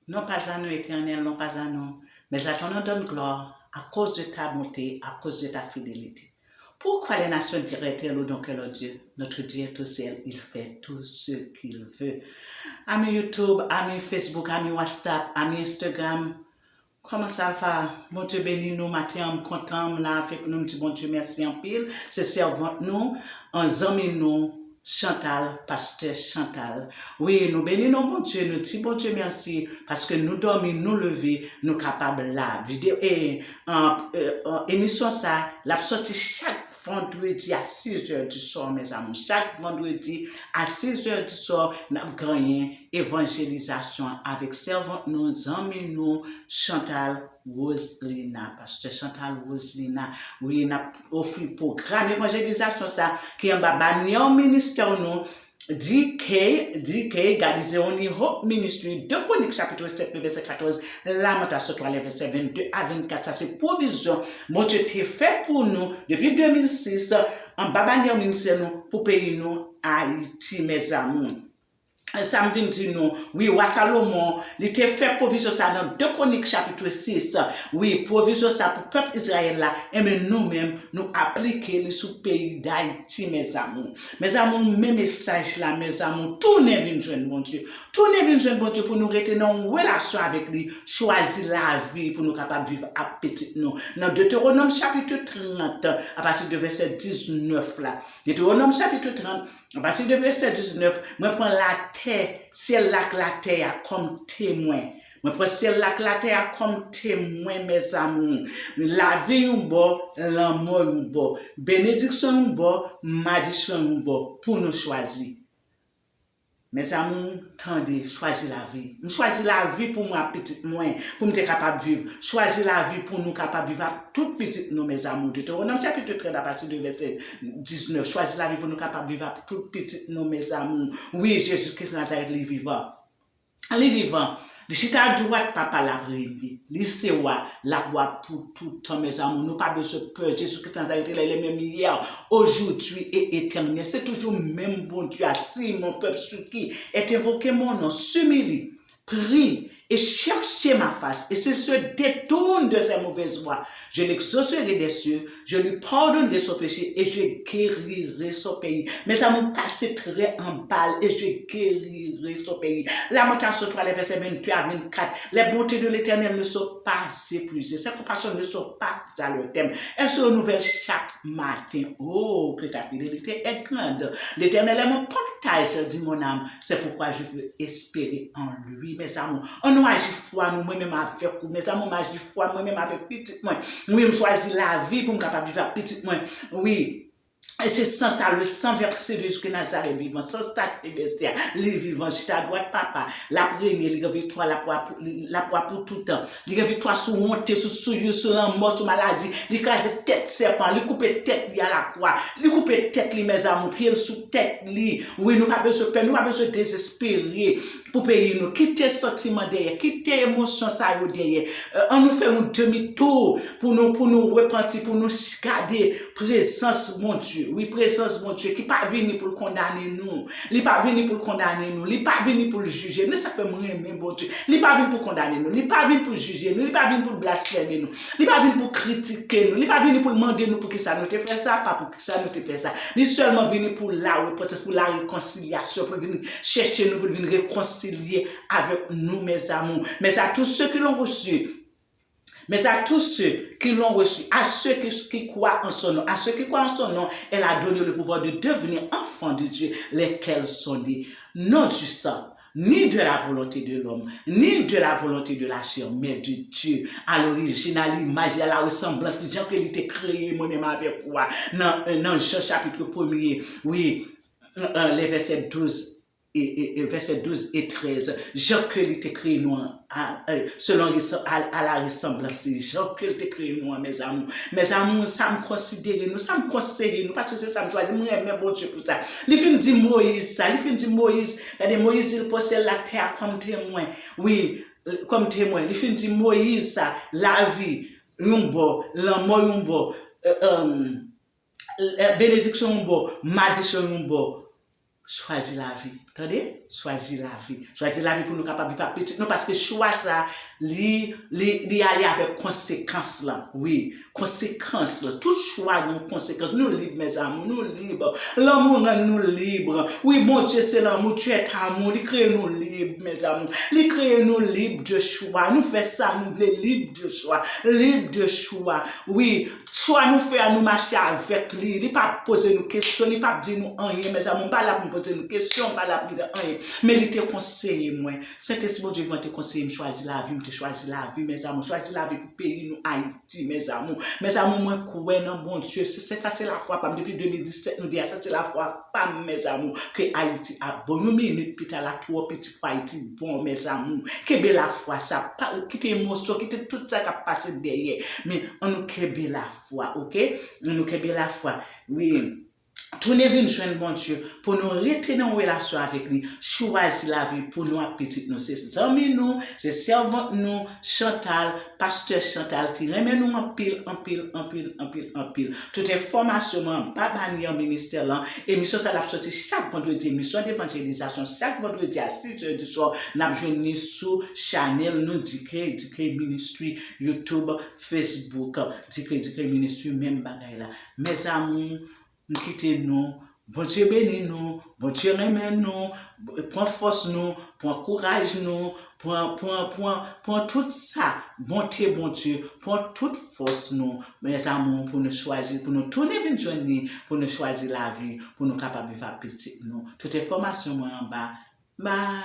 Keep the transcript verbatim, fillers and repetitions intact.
Non pas à nous, Éternel, non pas à nous, mais à ton nom donne gloire, à cause de ta bonté, à cause de ta fidélité. Pourquoi les nations diraient-elles où donc est leur Dieu? Notre Dieu est au ciel, il fait tout ce qu'il veut. Ami YouTube, ami Facebook, ami WhatsApp, ami Instagram, kòman sa va? Bondye beni nou, maten an m kontan, m la avèk nou, m di Bondye mèsi anpil. Se sèvant nou, an zanmi nou, Chantal, pastè Chantal. Wi, nou beni non Bondye, nou di Bondye mèsi, paske nou dòmi, nou leve, nou kapab la. Videyo, e, an, e, an, emisyon sa, l ap sòti chak vandredi a sis è di swa, mes amours. Chak vandredi a sis è di swa, n ap genyen evanjelizasyon avèk sèvant nou, zanmi nou, Chantal Roselina, pastè Chantal Roselina. Wi, n ap ofri pwogram evanjelizasyon sa ki anba banyè ministè nou, D K, D K, God is the Only Hope Ministry, de Kwonik chapit sèt, vèsè katòz, Lamantasyon twa, lè vèsè vennde a vennkat. Sa se pwovizyon Bondye te fè pou nou depi de mil sis, anba banyè ministè nou, pou peyi nou, Ayiti, mes amours. Sa m vin di nou, wi, wa Salomon, li te fè pwovizyon sa nan de Kwonik chapit sis. Wi, pwovizyon sa pou pèp Izrayèl la, enben nou menm, nou aplike li sou peyi Dayiti, mes amours. Mes amours, men mesaj la, mes amours, tounen vin jwenn Bondye. Tounen vin jwenn Bondye pou nou rete nan yon relasyon avèk li, chwazi lavi pou nou kapab viv ak pitit nou. Nan Detewonòm chapit trant, apati de vèsè diznèf la. Detewonòm chapit trant, apati de vèsè diznèf, mwen pran latè, syèl la ak latè a kòm temwen. Mwen pran syèl la ak latè a kòm temwen, mes amours. Lavi yon bò, lanmò yon bò. Benediksyon yon bò, madisyon yon bò. Pou nou chwazi. Mes amours, tande, chwazi lavi. M chwazi lavi pou mwen ak pitit mwen, pou m te kapab viv. Chwazi lavi pou nou kapab viv ak tout pitit nou, mes amours. Detewonòm chapit trant, apati de vèsè diznèf. Chwazi lavi pou nou kapab viv ak tout pitit nou, mes amours. Wi, Jezi Kris Nazarèt, li vivan. Li vivan. Li chita dwat Papa l, ap renye. Li se wa, l ap wa pou tout tan, mes amours. Nou pa bezwen pè. Jésus-Christ Nazareth est le même hier, aujourd'hui et éternel. Se toujou menm Bondye a. Si mon peuple, ceux qui est invoqué mon nom, s'humilie, prie et cherche ma face, et s'il se détourne de ses mauvaises voies, je l'exaucerai des cieux, je lui pardonnerai son péché et je guérirai son pays. Mes amours, pase trè anba l, et je guérirai son pays. Lamantasyon twa, lè vèsè vennde a vennkat. Les bontés de l'Éternel ne sont pas épuisées. Ses compassions ne sont pas à leur terme. Elles se renouvellent chaque matin. Oh, que ta fidélité est grande. L'Éternel est mon partage, dit mon âme. C'est pourquoi je veux espérer en lui. Mes amours, ann nou aji fwa nou, mwen menm avèk ou. Mes amours, m aji fwa mwen menm avèk pitit mwen. Wi, m chwazi lavi pou m kapab viv ak pitit mwen. Wi. E se san sa, le sang versé de Jésus de Nazareth vivan, san sa ki te vèse a, li vivan, chita dwat Papa, l ap renye, li gen viktwa, l ap wa pou, l ap wa pou toutan. Li gen viktwa sou wonte, sou souillure, sou lanmò, sou maladi. Li kraze tèt sèpan, li koupe tèt li a lakwa. Li koupe tèt li, mes amours, pye l sou tèt li. Wi, nou pa bezwen pè, nou pa bezwen dezespere pou peyi nou. Kite santiman dèyè, kite emosyon sa yo dèyè. Eh, ann nou fè yon demi tou pou nou, pou nou repanti, pou nou ch-, gade prezans Bondye. Wi, prezans Bondye ki pa vini pou l kondane nou. Li pa vini pou l kondane nou. Li pa vini pou l jije nou. E sa k fè m renmen Bondye. Li pa vin pou kondane nou. Li pa vin pou jije nou. Li pa vin pou l blasfeme nou. Li pa vin pou kritike nou. Li pa vini pou l mande nou poukisa nou te fè sa, pa poukisa nou te fè sa. Li sèlman vini pou la repantans, pou la rekonsilyasyon, pou l vin chèche nou, pou l vin rekonsilye avèk nou, mes amours. Mais à tous ceux qui l'ont reçu, mais à tous ceux qui l'ont reçu, à ceux qui, qui croient en son nom, à ceux qui croient en son nom, elle a donné le pouvoir de devenir enfants de Dieu, lesquels sont nés, non du sang, ni de la volonté de l'homme, ni de la volonté de la chair, mais de Dieu. À l'origine, à l'image et à la ressemblance, jan ke li te kreye mwen menm avèk ou a, nan, nan Jan chapit premye, wi, euh, euh, les versets douze et, et, et versets douze et treize, jan ke li te kreye nou an, a, euh, selon resa-, à, à la ressemblance li, jan ke li te kreye nou an, mes amours. Mes amours, sa m konsidere nou, sa m konseye nou, paske se sa m chwazi, m renmen Bondye pou sa. Li fin di Moyiz sa, li fin di Moyiz, gade, Moyiz di l pran syèl la, tè a kòm temwen. Wi, kòm temwen. Li fin di Moyiz sa, lavi yon bò, lanmò yon bò, euh, euh, eh, benediksyon yon bò, madisyon yon bò. Chwazi lavi. Tande? Chwazi lavi. Chwazi lavi pou nou kapab viv ak pitit nou, paske chwa sa, li, li, li ale avèk konsekans lan. Wi, konsekans lan. Tout chwa gen konsekans. Nou lib, mes amours, nou lib. Lanmou rann nou lib. Wi, Bondye se lanmou, Dieu est amour. Li kreye nou lib, mes amours. Li kreye nou lib de chwa. Nou fè sa nou vle, lib de chwa. Lib de chwa. Wi, chwa nou fè a, nou mache avèk li. Li p ap poze nou kesyon, li p ap di nou anyen, mes amours. M pa la pou m poze nou kesyon, m pa la pou m di anyen. Men li te konseye mwen. Sentespri Bondye vivan te konseye m chwazi lavi, m te chwazi lavi, mes amours. Chwazi lavi pou peyi nou, Ayiti, mes amours. Mes amours, mwen kwè nan Bondye. Se, se, sa se lafwa pa m. Depi de mil disèt, nou di a, sa se lafwa pa m, mes amours, ke Ayiti ap bon. Yon minit pita la twò piti pou Ayiti bon, mes amours. Kenbe lafwa sa. Pa, kite emosyon, kite tout sa k ap pase dèyè. Men, ann nou kenbe lafwa, oke? Ann nou kenbe lafwa. Wi. Tounen vin jwenn Bondye pou nou rete nan relasyon avèk li. Chwazi lavi pou nou ak pitit nou. Se zanmi nou, se sèvant nou, Chantal, pastè Chantal ki renmen nou anpil, anpil, anpil, anpil, anpil. Tout enfòmasyon mwen anba banyè ministè lan. Emisyon sa l ap soti chak vandredi. Emisyon devanjelizasyon chak vandredi a sis è di swa. N ap jwenn li sou chanèl nou D K, D K Ministry, YouTube, Facebook, D K, D K Ministry, menm bagay la. Mes amours, m kite nou. Bondye beni nou. Bondye renmen nou. Pran fòs nou. Pran kouraj nou. Pran, pran, pran, pran tout sa. Bonte Bondye. Pran tout fòs nou. Mes amours, pou nou chwazi, pou nou tounen vin jwenn li, pou nou chwazi lavi, pou nou kapab viv ak pitit nou. Tout enfòmasyon mwen anba. Bye.